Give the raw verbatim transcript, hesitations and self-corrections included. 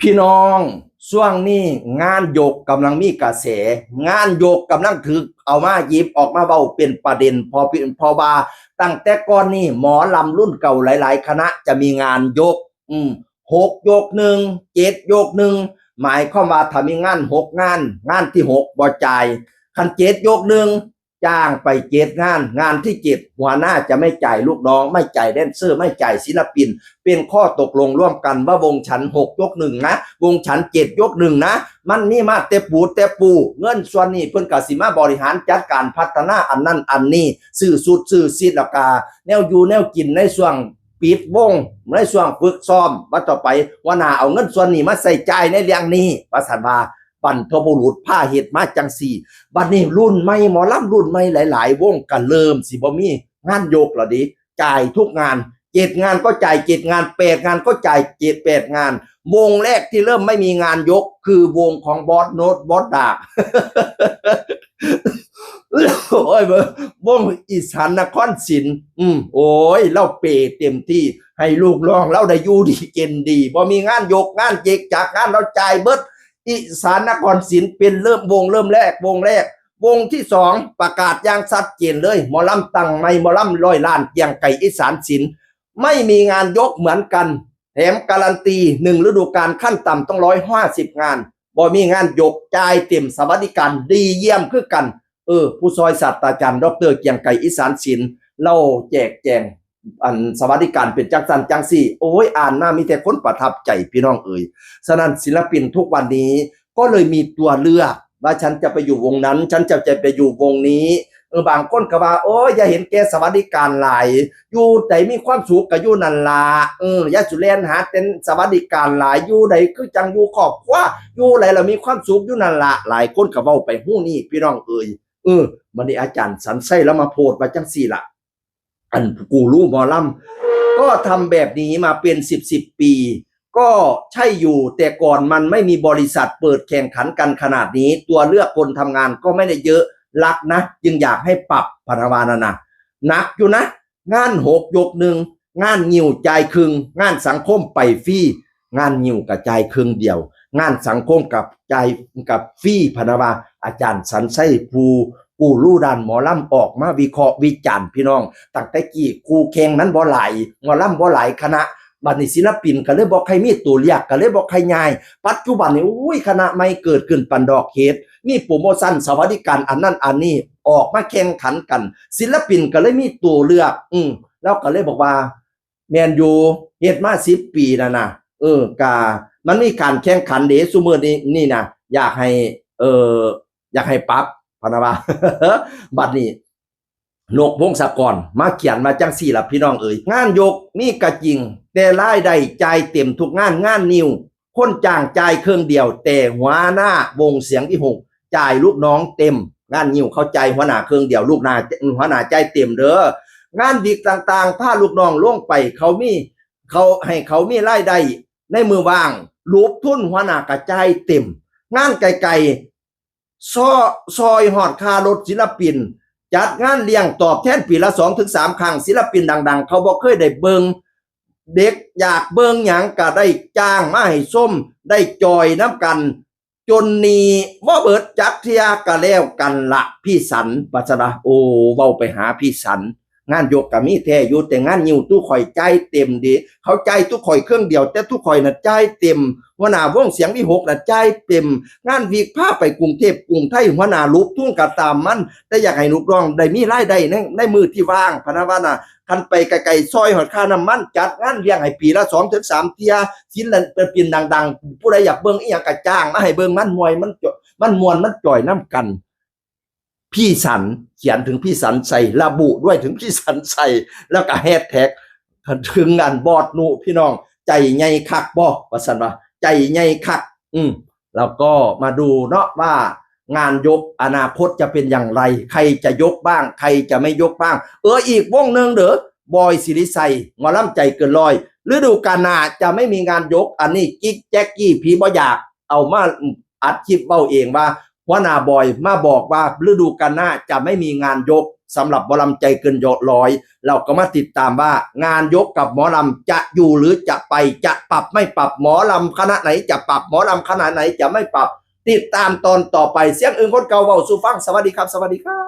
พี่น้อง ช่วงนี้งานยกกำลังมีกระแส งานยกกำลังถือเอามาหยิบออกมาเว้าเป็นประเด็น เพราะ เพราะว่าตั้งแต่ก่อนนี่หมอลำรุ่นเก่าหลายๆคณะจะมีงานยก อืม หกยกหนึ่ง เจ็ดยกหนึ่ง หมายความว่าถ้ามีงานหกงาน งานที่หกบ่จ่าย คันเจ็ดยกหนึ่ง จ้างไปเจ็ดงาน งานที่เจ็ดหัวหน้าจะไม่จ่ายลูกน้อง ไม่จ่ายแดนเซอร์ ไม่จ่ายศิลปิน เป็นข้อตกลงร่วมกันว่าวงฉันหกยกหนึ่งนะ วงฉันเจ็ดยกหนึ่งนะ มันมีมาแต่ปูแต่ปู เงินส่วนนี้เพิ่นก็สิมาบริหารจัดการพัฒนาอันนั้นอันนี้ ซื้อสุดซื้อสิทธิ์แล้วก็แนวอยู่แนวกินในช่วงปิดวง ในช่วงฝึกซ้อม ว่าต่อไปหัวหน้าเอาเงินส่วนนี้มาใส่จ่ายในเรื่องนี้ ว่าซั่นว่า บรรพบุรุษพาเฮ็ดมาจังซี่ บัดนี้รุ่นใหม่ หมอลำรุ่นใหม่หลายๆวงก็เริ่มสิบ่มีงานยกแล้วเด้ จ่ายทุกงาน เจ็ดงานก็จ่ายเจ็ดงาน แปดงานก็จ่ายเจ็ด แปดงาน วงแรกที่เริ่มไม่มีงานยกคือวงของบอสโนต บอสดาบ โอ้ย วงอีสานนครศิลป์ อืม โอ้ย ลาวเปย์เต็มที่ ให้ลูกน้องลาวได้อยู่ดีกินดี บ่มีงานยกงานเยกจากงาน ลาวจ่ายเบิด อีสานนครศิลป์เป็นเริ่มวงเริ่มแรก วงแรก วงที่สองประกาศอย่างชัดเจนเลย หมอลำตั้งใหม่ หมอลำร้อยล้าน เกรียงไกรอีสานศิลป์ ไม่มีงานยกเหมือนกัน แถมการันตีหนึ่งฤดูกาลขั้นต่ำต้องร้อยห้าสิบงาน บ่มีงานยก จ่ายเต็ม สวัสดิการดีเยี่ยมคือกัน เออ ผู้ซอยศาสตราจารย์ ดอกเตอร์ เกรียงไกรอีสานศิลป์ ลาวแจกแจง อันสวัสดิการเป็นจังซั่นจังซี่ โอ้ย อ่านมามีแต่คนประทับใจพี่น้องเอ๋ย ฉะนั้นศิลปินทุกวันนี้ก็เลยมีตัวเลือกว่าฉันจะไปอยู่วงนั้น ฉันจะ จะไปอยู่วงนี้ เออ บางคนก็ว่า โอ้ย อย่าเห็นแก่สวัสดิการหลาย อยู่ใดมีความสุขก็อยู่นั่นล่ะ เออ อย่าสุแลนหาแต่สวัสดิการหลาย อยู่ใดคือจังอยู่ครอบครัว อยู่ใดแล้วมีความสุขอยู่นั่นล่ะ หลายคนก็เว้าไปฮู้นี่พี่น้องเอ๋ย เออ บัดนี้อาจารย์สันชัยลาวมาโพสต์ว่าจังซี่ล่ะ อันกูรูหมอลำ ก็ทำแบบนี้มาเป็นสิบสิบปี ก็ใช่อยู่ แต่ก่อนมันไม่มีบริษัทเปิดแข่งขันกันขนาดนี้ ตัวเลือกคนทำงานก็ไม่ได้เยอะ รักนะ จึงอยากให้ปรับ พะนะว่านั่นนะ หนักอยู่นะ งานหกยกหนึ่ง งานงิ้วจ่ายครึ่ง งานสังคมไปฟรี งานงิ้วก็จ่ายครึ่งเดียว งานสังคมกับจ่ายกับฟรี พะนะว่า อาจารย์สันชัย ผู้กูรูด้านหมอลำออกมาวิเคราะห์วิจารณ์พี่น้อง ตั้งแต่กี้คู่แข่งมันบ่หลาย หมอลำบ่หลายคณะ บัดนี้ศิลปินก็เลยบ่ใครมีตัวเลือก ก็เลยบ่ใครย้าย ปัจจุบันนี้ อุ้ย คณะใหม่เกิดขึ้นปานดอกเห็ด มีโปรโมชั่นสวัสดิการอันนั้นอันนี้ ออกมาแข่งขันกัน ศิลปินก็เลยมีตัวเลือก อืม ลาวก็เลยบอกว่า แม่นอยู่ เฮ็ดมาสิบปีนั่นน่ะ เออ กะมันมีการแข่งขันเด้ ซุมื้อนี้ นี่นะ อยากให้ เอ่อ อยากให้ปรับ พะนะว่า บัดนี้ นกพงศกรมาเขียนมาจังซี่ล่ะพี่น้องเอ๋ย งานยกมีก็จริง แต่รายได้จ่ายเต็มทุกงาน งานงิ้ว คนจ้างจ่ายครึ่งเดียว แต่หัวหน้าวงเสียงวิหคจ่ายลูกน้องเต็ม งานงิ้วเขาจ่ายหัวหน้าครึ่งเดียว ลูกหน้า หัวหน้าจ่ายเต็มเด้อ งานวิกต่างๆ พาลูกน้องลงไป เขามี เขา ให้เขามีรายได้ในมื้อว่าง รูปทุนหัวหน้าก็จ่ายเต็ม งานไกลๆ ซอ ซอยฮอดค่ารถศิลปิน จัดงานเลี้ยงตอบแทนปีละสองถึงสามครั้ง ศิลปินดังๆ เขาบ่เคยได้เบิ่ง เด็กอยากเบิ่งหยังก็ได้จ้างมาให้ชม ได้จอยนำกัน จนหนี้บ่เบิดจักเทื่อก็แล้วกันละพี่สัน ว่าซั่นนะ โอ้ เว้าไปหาพี่สัน งานยกก็มีแท้อยู่ แต่งานงิ้วตุ๊ข่อยจ่ายเต็มเด้ เขาจ่ายตุ๊ข่อยครึ่งเดียว แต่ตุ๊ข่อยน่ะจ่ายเต็ม หัวหน้าวงเสียงวิหคน่ะจ่ายเต็ม งานวิกพาไปกรุงเทพกรุงไทย หัวหน้ารูปทุนก็ตามมัน แต่อยากให้ลูกน้องได้มีรายได้ใน ในมื้อที่ว่าง พะนะว่าน่ะ คันไปไกลๆ ซอยฮอดค่าน้ำมัน จัดงานเลี้ยงให้ปีละสองถึงสามเทื่อ ศิลปินดังๆ ผู้ใดอยากเบิ่งอีหยังก็จ้างมาให้เบิ่ง มันม่วน มันจ่อย มันม่วน มันจ่อยนำกัน พี่สัน เขียนถึงพี่สันชัย ระบุด้วยถึงพี่สันชัย แล้วก็แฮชแท็ก ถึงอันบอสนุ พี่น้อง ใจใหญ่คักบ่ ว่าซั่นว่า ใจใหญ่คัก อืม แล้วก็มาดูเนาะว่างานยกอนาคตจะเป็นอย่างไร ใครจะยกบ้าง ใครจะไม่ยกบ้าง เออ อีกวงหนึ่งเด้อ บอยศิริชัย หมอลำใจเกินร้อย ฤดูกาลหน้าจะไม่มีงานยก อันนี้จิ๊กแจ๊กกี้ผีบ่อยาก เอามาอัดคลิปเว้าเองว่า หัวหน้าบอยมาบอกว่าฤดูกาลหน้าจะไม่มีงานยกสำหรับหมอลำใจเกินร้อย เราก็มาติดตามว่างานยกกับหมอลำจะอยู่หรือจะไป จะปรับไม่ปรับ หมอลำคณะไหนจะปรับ หมอลำคณะไหนจะไม่ปรับ ติดตามตอนต่อไป เสียงอึ่งคนเก่าเว้าสู่ฟัง สวัสดีครับ สวัสดีครับ